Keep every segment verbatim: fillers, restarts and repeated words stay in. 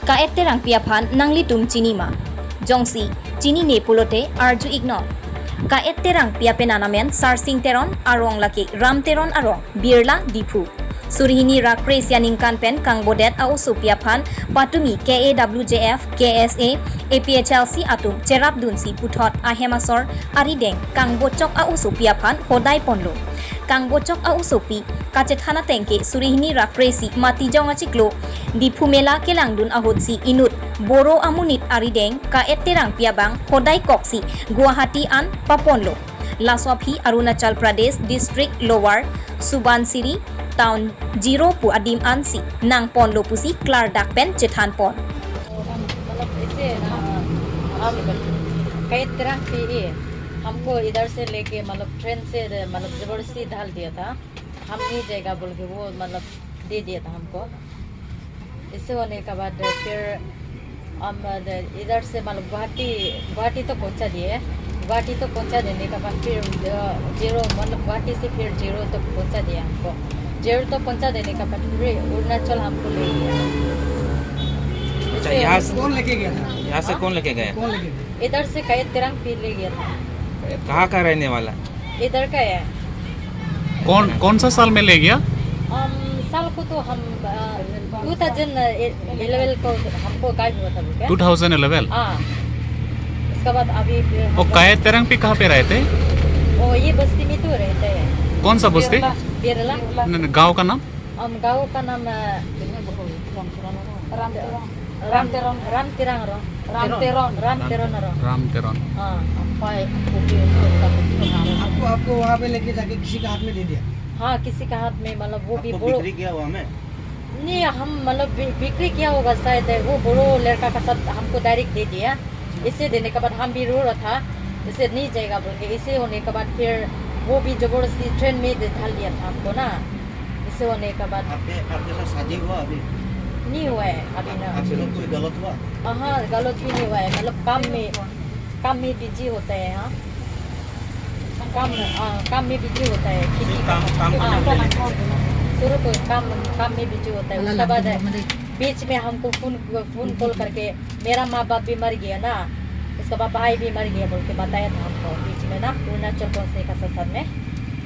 Ka-et Terangpi aphan nanglitum chini ma? Jongsi chinine pulote arju iknon. Ka-et Terangpi apenan amen Sarsing Teron, arong lake Ram Teron arong, Birla, Diphu. Suri hini ra kre-isi aningkan pen kangbodet a-osopi aphan patumi K A W J F, K S A, A P H L C atum cherapdunsi puthot ahem asor arideng kangbochok a-osopi aphan hodai ponlo. Kangbochok a-osopi kachethan ateng ke suri hini ra kre-isi Matijong achiklo Diphu Mela kelangdun ahutsi inut Boro amonit arideng Ka-et Terangpi abang hodai koksi Guwahati an paponlo. Laso aphi Arunachal Pradesh District Lower Subansiri Town Zero pu adim ansi nangponlo pusi klardak pen chethanpon. मतलब ऐसे ना, हम कई तरह के ये, हमको इधर से लेके मतलब ट्रेन से मतलब जबरदस्ती डाल दिया था। हम नहीं जाएगा बोल के वो मतलब दे दिया था हमको। इससे होने के बाद फिर हम इधर से मतलब गुवाहाटी, गुवाहाटी तक पहुंचा दिए। गुवाहाटी तक पहुंचा देने के बाद फिर, अ, जीरो, मतलब गुवाहाटी से फिर जीरो तक पहुंचा दिया हमको। जीरो तक पहुंचा देने के बाद फिर अरुणाचल हमको ले गया। अच्छा, इससे यहाँ से, कौन लेके गया था? यहाँ से हाँ? कौन लेके गया? कौन लेके गया? इधर से Ka-et Terangpi ले गया था। कहाँ का रहने वाला? इधर का है। कौन, कौन सा साल में ले गया? हम, साल को तो हम, अ, टू थाउजेंड इलेवन को हमको गायब हुआ था वो क्या? Two thousand eleven? हाँ। उसके बाद अभी फिर हम वो Ka-et Terangpi कहाँ पे रहते? वो ये बस्ती में तो रहते हैं। कौन सा बस्ती? बिरला, बिरला। नहीं, नहीं, गांव का नाम? हम गांव का नाम, अ, राम तेरंग। राम तेरंग। राम तेरंग। राम तेरंग। राम तेरंग। राम तेरंग। हाँ। आपको, आपको वहाँ पे लेके जाके किसी का हाथ में दे दिया? हाँ, किसी का हाथ में, मतलब, वो भी आपको बोलो। बिक्री किया हुआ में? नहीं, हम, मतलब, बि-, बिक्री किया होगा शायद, वो बोरो लड़का का साथ हमको डायरेक्ट दे दिया। इसे देने के बाद हम भी रो रहा था, इसे नहीं जाएगा बोल के। इसे होने के बाद फिर वो भी जबरदस्ती ट्रेन में दे डाल दिया था हमको ना। इसे होने के बाद आपके, आपके साथ शादी हुआ अभी? नहीं हुआ है अभी ना। आपके साथ कोई गलत हुआ? हाँ, गलत भी नहीं हुआ है, मतलब काम में, काम में बिजी होता है। हाँ, काम, हाँ, काम में बिजी होता है, खेती काम, का। काम हाँ, करने के लिए। शुरू तो काम, काम में बिजी होता है, उसके बाद बीच में हमको फोन, फोन कॉल करके मेरा माँ बाप भी मर गया ना, उसके बाद भाई भी मर गया बोल के बताया था हमको बीच में ना, अरुणाचल पहुँचने का साथ साथ में।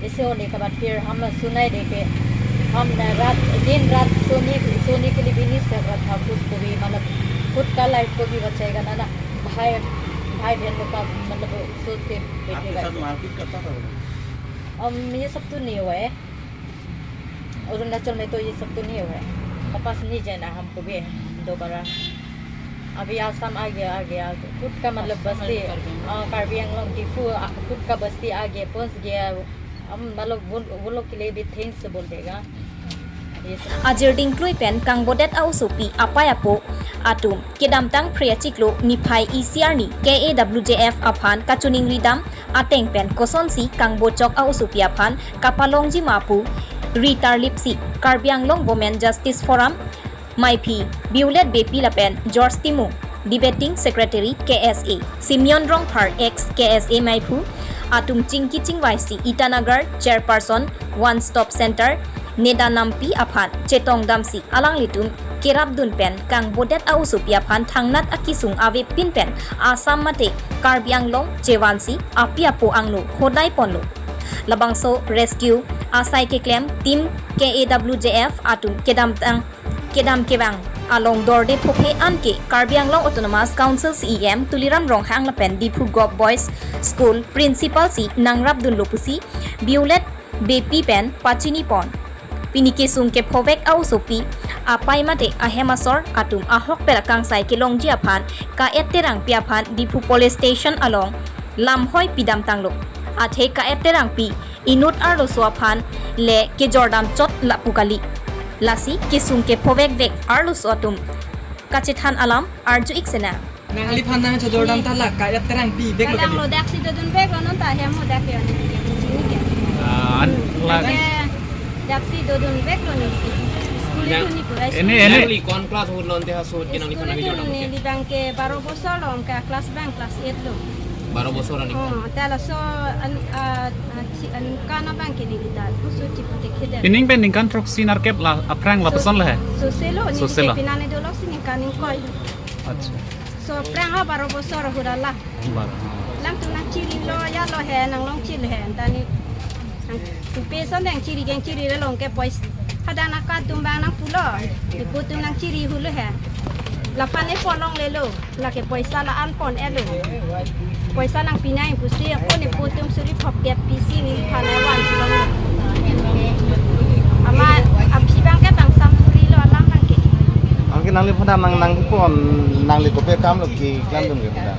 ऐसे होने के बाद फिर हम सुनाई दे के हम न रात, दिन रात सोने, सोने के लिए भी नहीं सक रहा था खुद को भी, मतलब खुद का लाइफ को भी बचाएगा ना, ना भाई, भाई बहन लोग का मतलब सोच के बैठे आपके साथ बैठे। मारपीट करता था वो? हम ये सब तो नहीं हुआ है। अरुणाचल में तो ये सब तो नहीं हुआ है। वापस नहीं जाना हमको भी दोबारा। अभी आसाम आ गया, आ गया। खुद का मतलब आसाम बस्ती, आ गया, कार्बी आंगलोंग। अ, कार्बी आंगलोंग, डिफू, अ, खुद का बस्ती आ गया, पहुंच गया। हम मतलब वो, वो लोग के लिए भी थैंक्स बोल देगा। ये सब। Ajir dingklui pen kangbodet a-osopi apai apo atum kedamtang Phre achiklo niphai isi arni K A W J F aphan kachiningri dam ateng pen kosonsi kangbochok a-osopi aphan kapalongji ma pu ri tarlipsi Karbi Anglong Women Justice Forum maiphi Violet Beypi lapen George Timung, Debating Secretary K S A, Simeon Rongphar, ex K S A maiphu, atum chingki chingvaisi Itanagar Chairperson One Stop Center Neda Nampi aphan chetong damsi alanglitum kerapdun pen kangbodet a-osopi aphan thangnat akesung avepin pen Assam mate Karbi Anglong chevansi api apo angno hodai ponlo. Labangso rescue asai keklem team K A W J F atum kedamtang kedam kevang along dorde phophe anke Karbi Anglong Autonomous Council C E M Tuliram Ronghang lapen Diphu Govt Boys School Principal si nangrapdunlo pusi Violet Beypi pen pachini pon. Pini kesung kephovek a-osopi apai mate ahem asor atum ahokpet akangsai kelongji aphan Ka-et Terangpi aphan Diphu Police Station along lamhoi pidamtanglo. Athe Ka-et Terangpi inut arloso aphan le kejordam chot lapu kali. Lasi kesung kephovekvek arloso atum kachethan alam arju ik sena. Nangliphan nangchojordam ta la Ka-et Terangpi veklo kali. Kadang lo daksi dodun veklo non ta hem ho dak ya ni. Ah, an la. Ke daksi dodun veklo ni. School itu ni pura. Ini, ini. Nangliphan class hurlon te ha sot ke nangliphan nangchojordam. School itu ni ke? Libang ke baro bosor lo, ke class bang class eight lo. Baro bosor aningkan. Oh, te laso an, ah, ah, chi-, aningkan abang ke neli ta pusu chipu te khede. Ining pen ningkan throksi nerkep la aphrang lapuson le he? Soselo, neli soselo. Te pinane dolo si ningkan ingkoi. Acha. So aphrang ha baro bosor ahut la. Baro. Alam atum nangchirilo, ya lo he, nanglong chir he, tani. Nang, pupe ason nangchiri, kengchiri le long ke pois. Hadak nangka atum abang nangpulo. Nepo atum nangchiri hulu he. Laphan ne pon longlelo. Lake poisa la-an pon-etlo. Poisa nangpi nang pusi ako nepo atum suri phokep pisi neliphan van pulo. Amat aphi abang ke tangsam surilo alam abang ke. Anke nangliphan nang nangpon nangli kopi akam lo keklem dun ke phan?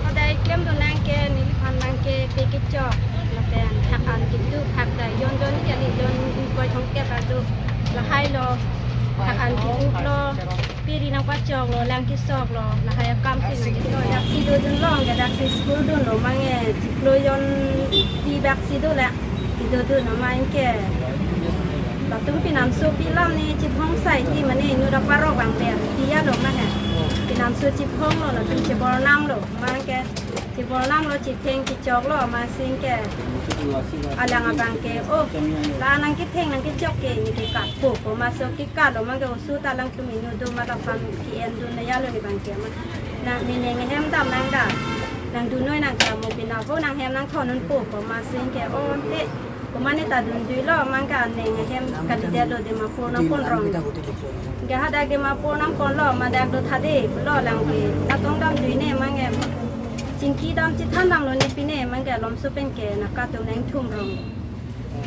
Hadak klem dun abang ke neliphan abang ke pe kechok. Lapen phak an ketu phak dai jon jon kali jon ingkoi thomkep adu. Lahai lo. Phak an ketu lo. Pe ri nangpachok lo, lang kesok lo, lahai akam si nang kito. Daksi dodun long ke, daksi school dun lo, mange chiklo jon pi daksi do la. Kedodun lo abang ke. Latum pinamso pi alam ne chithong sai ti mane inut aparok abang ber. Pi ya lo mane. Pinamso chithong lo, latum chebor nang lo, abang ke. Chebor nang lo, chitheng chechok lo, amatsi ke. Alang abang ke, oh, la nangketheng nangkechok ke, ne ke katpo, komatsi kekat lo, abang ke oso ta alangtum inut do ma laphan ke-en dun ya lo ne abang ke ma. Nang ne neng ahem dam nang da. Nangdun noi nang kamo pina ho nanghem nangthon unpo, komatsi ke, oh, te. Komat ne ta dundunlo, abang ke aneng ahem kalidetlo Dimapur nangpon rong. Ke hadak Dimapur nangponlo, ma dak do thade, pulo lang ke. Atong damdun ne abang ke. Chingki dam chethan damlo ne pine, abang ke alomso pen ke nangka atum nangthum rong.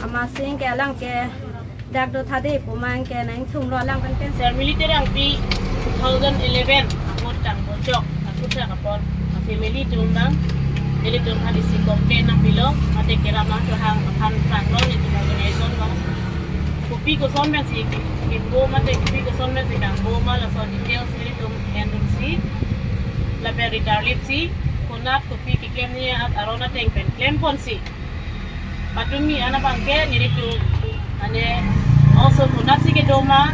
Amatsi ke alang ke dak do thade pu abang ke nangthum lo alang pen pen. Sir Military Angpi two thousand eleven ahut tangbo chok, ahut chak apor, a family atum abang, nelitum ha D C complaint nangpilo, mate kerap nangkehang aphan tanglo nelitum organization lo. Kopi koson pensi kimbo mate kopi koson pensi tangbo ma laso details nelitum en dunsi. Lapen regarlip si, konat kopi keklem ni at aron ateng pen klem ponsi. Patumi an abang ke nelitum ane oso konatsi kedo ma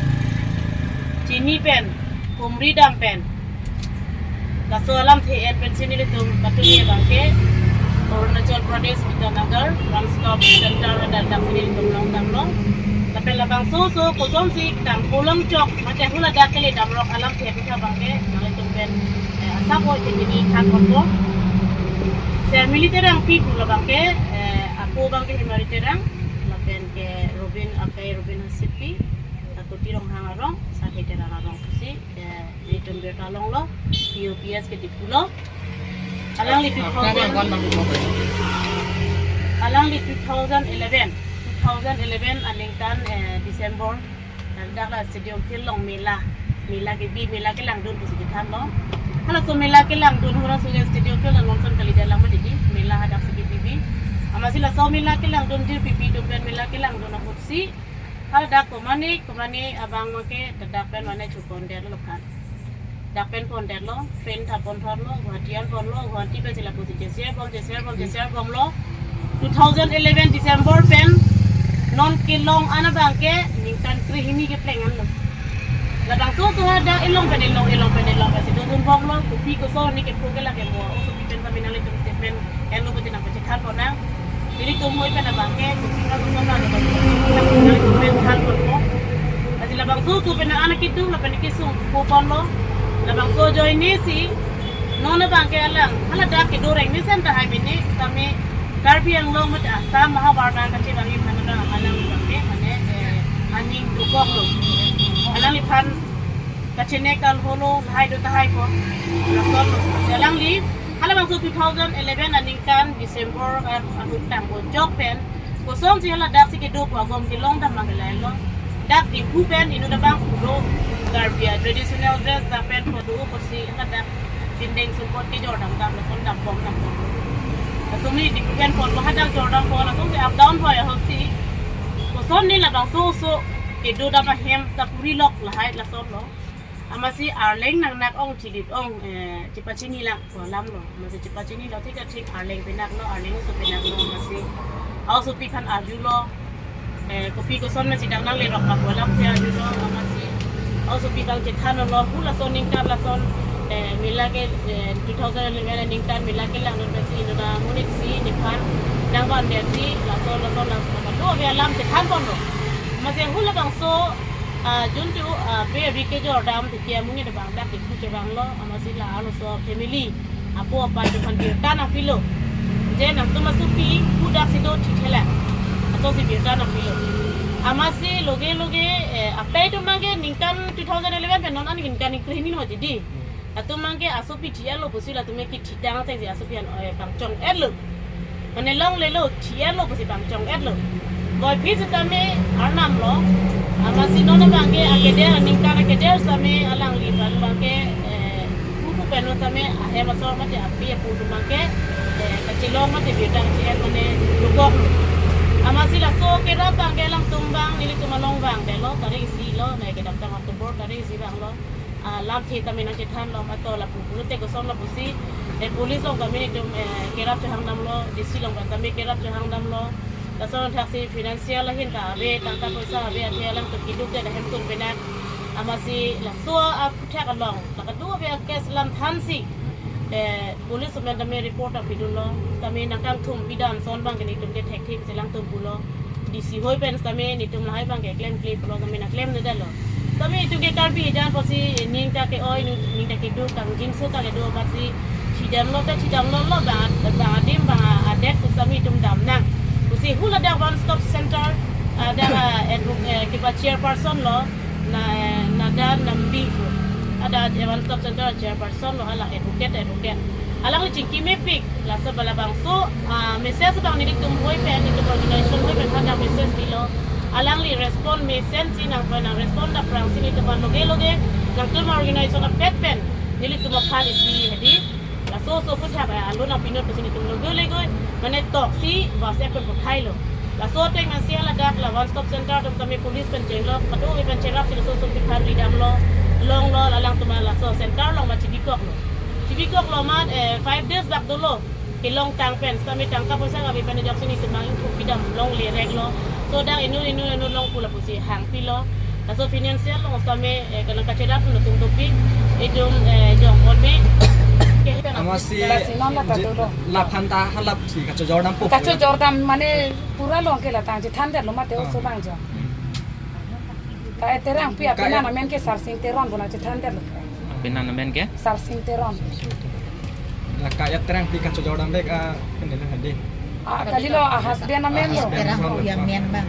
chini pen, kumri dam pen. Laso alamthe en pensi nelitum patumi abang ke Arunachal Pradesh, Itanagar, One Stop Center hadak dak nelitum long damlo. Lapen labangso oso kosonsi tangpo long chok, mate hula dak kali damrok alamthe aphuthak abang ke, nanglitum pen, eh, asap oi te pini than ponpo. Sir Military Angpi pu labang ke, eh, apo abang ke Himari Terang, lapen ke Robin, akai Robin Hasipi, Kakuti Ronghang arong, Sathe Terang arong pusi, eh, nelitum birta longlo, P O P S ke Diphu lo. Alangli two thousand, alangli two thousand eleven, two thousand eleven aningkan, eh, December, dak la Stadium Field along mela, mela kebi, mela kelangdun pusi chethanlo. Halaso mela kelangdun hura suya Stadium Field along son kalidet lang ma didi, mela hadaksi kebi bi. Amatsi laso mela kelangdun dir pipi atum pen mela kelangdun ahutsi, hadak komat ne, komat ne abang ma ke dak pen mane chupondetlo kan. Dak pen pondetlo, train ta ponthorlo, Guwahati an ponlo, Guwahati pensi lapusi J C R bom, J C R bom, J C R bomlo. Two thousand eleven December pen non kelong an abang ke ningkan krehini kepleng anlo. Labangso oso hadak elong pen elong, elong pen elong pensi dodun bomlo, kopi koson ne kepho ke lake mo, oso pi pen kami nanglitum statement enlo pute nangpachethan ponnang. Nelitum moi pen abang ke, kopi koson na, nelitum pen than ponpo. Lasi labangso oso pen anak itu, lapen kesung po ponlo. Labangso ajoine si, non abang ke alang, hala dak kedo reng ni sen tahai mene, kami Karbi Anglong mate Assam mahabar nang kachi bang iphan abang alang abang ke, mane, eh, aning dukok lo. Alangliphan kachene kal holo, lahai do tahai ko. Lason lo. Alangli, halabangso two thousand eleven aningkan December, eh, ahut tangbo chok pen, kosonsi hala daksi kedo pu agom kelong dam ma kelailo. Dak Diphu pen inut abang pulo Karbi a traditional dress dak pen podo pusi hala dak bindeng sumpot kejor dam dam lason dam bom dam bom. Lason ne Diphu pen pon lo hadak jor dam pon lasonsi up down hoi ahutsi. Koson ne labangso oso kedo dam ahem ta puri lok lahai lasonlo. Amatsi arleng nangnak ong chilit ong, eh, chepachini lang pu alam lo. Amatsi chepachini lo thik thik arleng penak lo, arleng oso penak lo, amatsi a-osopi aphan arjulo, eh, kopi koson amatsi dak nanglerok ma pu alamthe arjulo, amatsi a-osopi abang chethanlo, hu lason ningkan lason Eh, mila ke, eh, two thousand eleven aningkan mila kelang dun pensi inut amonit si nephan nangvanversi laso laso laso laso ave alam chethan ponlo. Amatsi hula bangso, ah, jun tu, ah, pe ri kejor dam tiki amonit abang dak dipu chevanglo, amatsi la arloso family apo apai atum aphan birta nangpilo. Je nangtum asopi pu daksi do thithe lang. Lasonsi birta nangpilo. Amatsi loge loge, eh, apai atum abang ke ningkan two thousand eleven pen non an ningkan ingkri hini ho jadi. Latum abang ke asopi thi-etlo pusi latum ke kithitang atengsi asopi an, eh, pangchong-etlo. Mane longlelo, thi-etlo pusi pangchong-etlo. Boy phi setame arnam lo. Amatsi non abang ke akeder aningkan akeder setame alangli abang abang ke, eh, pupu pen lo setame ahem asor mate api apo atum abang ke, eh, kachelong mate birta kachi-et mane lukok lo. Amatsi laso kerap abang ke alangtum abang nelitum along vangdetlo, tarik isi lo, nai kedamtang October tarik isi vanglo. Ah, lamthe tame nangchethanlo, mato lapu pulote koson lapusi, eh, police along tame netum, eh, kerap chehangdamlo, D C along tame kerap chehangdamlo. Lason thaksi financial ahin ta ave, tangka poisa ave, athe alangtum keduk det ahem tun penak. Amatsi laso aphuthak along, la kado ave a-case alam thansi, eh, police amen tame report ta pidunlo, tame nangkangthum pidam ason abang ke netum ke thekthik si alangtum pulo. D C hoi pen tame netum lahai abang ke klemkle pulo tame nangklemnedetlo. Tame itum ke Karbi ejan pusi ning ta ke-oi, ning ta keduk, kangjinso ta kedo amatsi thidamlo ta thidamlo lo bang, bang adim bang adet pu tame itum damnang. Pusi hula dak One Stop Center, ah, dak, ah, advo-, eh, kipa chairperson lo, na, eh, Nada Nambi pu. Ada One Stop Center chairperson lo, hala advocate, advocate. Alangli chingki mepik, laso bala bangso, ah, message abang nelitum hoi pen, nelitum organization hoi pen hadak message dilo. Alangli respond mesensi nang pen nang respond daprangsi nelitum aphan loge loge, nangtum organization apet pen nelitum aphan isi hedi. Laso so aphuthak, eh, alo nangpinon pusi nelitum loge loge, mane toksi WhatsApp pen puthailo. Laso ateng nangsi hala dak la One Stop Center atum tame police pen chenglo, kado ave pen cherapsi laso so aphuthak ridamlo, longlo, alangtum laso center along ma chibikoklo. Chibikoklo amat, eh, five days bak dolo. Kelongtang pen, setame tangka poisa kave pen ajoksi netum nang ingpu pidam longle reklo. So dak inut inut inut long pu lapusi hangpilo. Laso financial along setame, eh, kanang kacherap atum dopik, itum, eh, jong ponme. Ke Amatsi lasi non la je-, kadolo. Laphan ta halapsi kachojordampo. Kachojordam mane pura long ke la tang chethandetlo mate Ah. oso abang jong. Hmm. Ka-et Terangpi Ka-et apenan amen ke Sarsing Teron pu nangchethandetlo. Apenan amen ke? Sarsing Teron. La ka-et Terangpi kachojordam bek, ah, pen dei hadi. Ah, kalilo, ah, husband amen Ah, lo. husband Terangpi lo. amen abang.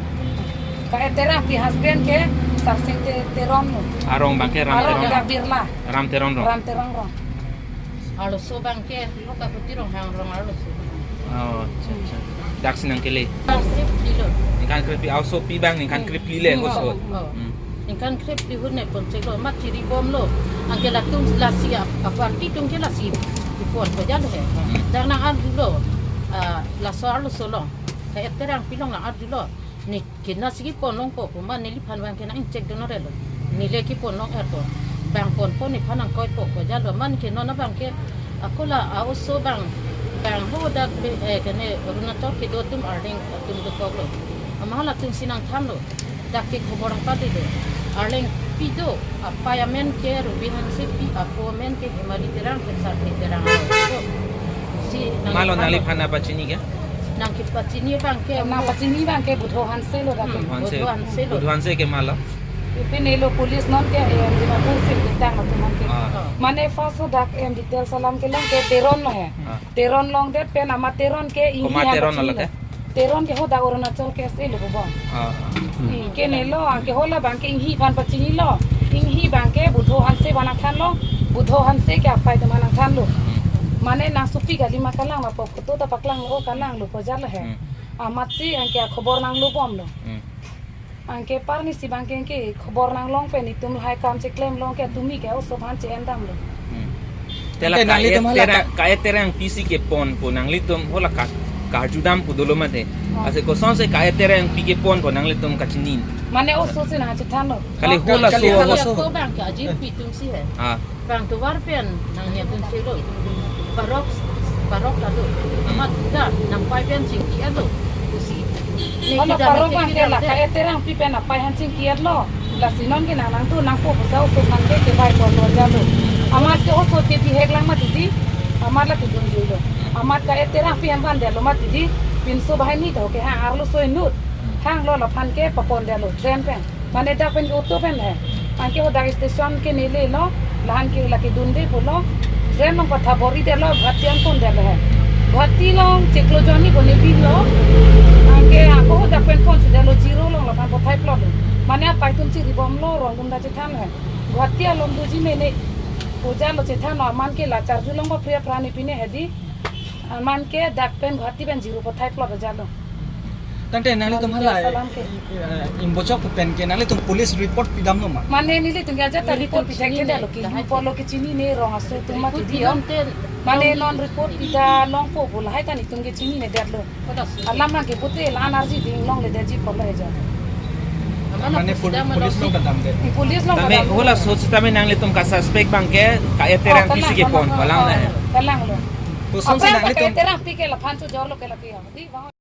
Ka-et Terangpi husband ke Sarsing Te-, Teron lo. Arong abang ke Ram Arong Teron. dak Birla. Ram Teron rong. Ram Teron rong. Arloso abang ke, lo Kaputi Ronghang rong arloso. Oh, acha, acha. Daksi nangkele. Ningkan krephli lo. Ningkan krephli, aosopi abang ningkan Hmm. krephli le, Hmm. oso. Oh. Hmm. Ningkan krephli ahut ne pon cheklo, amat chiri bomlo. Anke latum lasi ap-, aparty atum ke lasi ponpo jalo he. Hmm. Dak nang-arjulo, ah, laso arloso along. Ka-et Terangpi along nang-arjulo. Ne kena si kepon longpo pu ma neliphan abang ke nang-ingchek dun orelo. Neli kepon long-etpo. Bang ponpo nephan nangkoipo ko jalo, amat ke non abang ke ako la a-oso abang, bang hadak be, eh, kene Arunachal kedo atum Arleng atum dokoklo. Amat halatumsi nangthanlo. Dak ke khobor nangpadelo. Arlengpi do, apei amen ke Ruby Hansepi, apo amen ke Hemali Terang, pen Sarpi Terang. Si nang Malo thanlo. Nangliphan nangpachini ke? Nangkepachini abang ke. Nangpachini abang ke Budho Hanse lo dak ke. Hmm, Hanse. Budho Hanse lo. Budho Hanse ke malo? Ipi nelo police non ke, eh, Dimapur si kitang lo teman ke. Ah. Mane first hadak em details alam kelong ke Teron lo he. Ah. Teron longdet pen amat Teron ke inghi Koma Teron nangpachini lo lo. ke? Teron ke hadak Arunachal ke ase lo bobon. Ah, ah. Inghi ke nelo, anke hala abang ke inghi aphan pachinilo. Inghi abang ke Budho Hanse aphan nangthanlo. Budho Hanse ke apei atum aphan nangthanlo. Hmm. Mane nangsopi kali ma kalang ma pok photo ta paklanglo, kalanglo pu jalo he. Hmm. Amatsi anke akhobor nanglobomlo. Hmm. Anke arnisi abang ke anke khobor nanglong pen itum lahai akam cheklem long ke tumi ke oso aphan che-endamlo. Hmm. Te la Ante ka-et nanglitum hala Terang, ka- ka-et Terangpi si keponpo nanglitum hala ka-, karjudampo dolo mate. Oh. Ase kosonsi ka-et Terangpi keponpo nanglitum kachini? Mane oso si nangchethanlo. Kali Oh, hala kali so hala oso. Ko abang ke ajinpi atum si he. Ah. Bang tovar pen nangnia atum si lo. Parok, parok ta do. Amat ta nangpei pen chingki-etlo. Pusi. Ne Hala kedam parok ke abang ke kedam la de. Ka-et Terangpi pen apei aphan chingki-etlo. Lasi non ke nang nangdun nangpo pusi oso aphan ke kevai ponlo jalo. Amat ke Oso te bihek lang mati di, amat lake dunjui lo. Amat ka-et Terangpi hem vandetlo mati di, pinso banghini to ke hang arloso inut. Hanglo laphan ke papondetlo train pen. Mane dak pen ke auto pen he. Anke hadak station ke nelelo, lahan ke lake dunde pulo. Train along patha bor-idetlo, Guwahati an pondetlo he. Guwahati along chiklo jonni ko ne binlo. Anke ako hadak pen pon chedetlo Ziro along laphan pathai plotlo. Mane apai atum chiribomlo, rong atum ta chethanlo he. Guwahati along doji mene ojalo chethanlo, aman ke la charju along ba priya prani pine hedi. Aman ke dak pen Guwahati pen Ziro pathai plot ojalo. Tangte nanglitum hala, salam ke. Eh, imbochok pen ke nanglitum police report pidamlo ma? Mane nelitum ke ajat ta report pidam ke dalo ke, lahai polo ke chinine, rong aso atum mati di yo. Mane non report pida longpo pu lahai ta nelitum ke chininedetlo. Alam abang ke pute la-an arji ding longledetji polo he jo. Mane pol-, police along kedamde. Police along kedamde. Tame hula so sitame nanglitum ka suspect abang ke ka-et Terangpi si kepon, kelang na he. Kelanglo. Kosonsi nanglitum ka-et Terangpi ke laphan chojorlo ke lake yo. Di bang